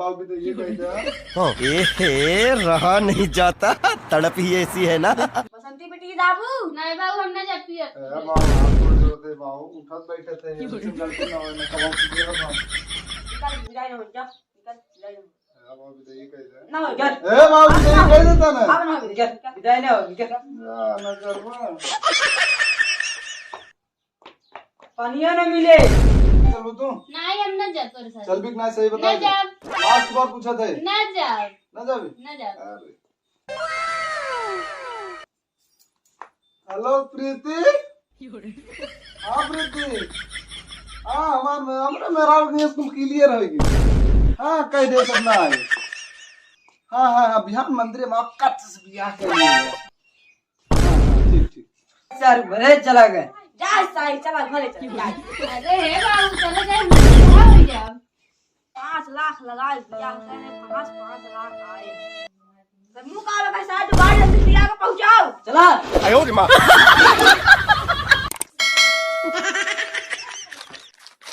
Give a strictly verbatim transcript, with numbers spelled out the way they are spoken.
बाबू, भी तो ये कह दे। हाँ। ए हे, रहा नहीं जाता, तड़प ही ऐसी है ना। बसंती बेटी, दाबू। नहीं बाबू, हम ना जाती है। ए बाबू, हाथ जोड़ दे बाबू, उठत बैठत है, ये सब गलती ना होए, ना कबाब की जगह हम। निकल, विदाई हो, जा, निकल, विदाई हो। ए बाबू, भी तो ये कह दे। ना हो, जा। ए बाबू, भी तो ये कह देता ना। अब ना हो, जा, विदाई ना हो, जा। या, ना करबा। पानिया ना मिले। चल वो तू। नहीं, हम ना जाब तोरे साथ। चल भी ना, सही बता ना दे। जाब। लास्ट बार पूछा था। ना जाब। ना जाबे? ना जाब। अरे। हेलो प्रीति। हाँ प्रीति। हाँ, हमार, हमरा मेहरारू के स्कूल क्लियर होई गई। हाँ, कह दे सब ना आए। हाँ, हाँ, हाँ, बिहान मंदिर में आप कट से बियाह कर लिए। हाँ, हाँ, ठीक, ठीक। सर भले चला गए। जा साई, चला घरे चला, जा। अरे हे बाबू, चला जाए, हम लोग क्या हो गया? पाँच लाख लगा दिया, कहने पाँच, पाँच लाख आए। तो मुँह काला भाई साहब, जो गाड़ी जल्दी लिया के पहुँचाओ। चला। आयो रे माँ।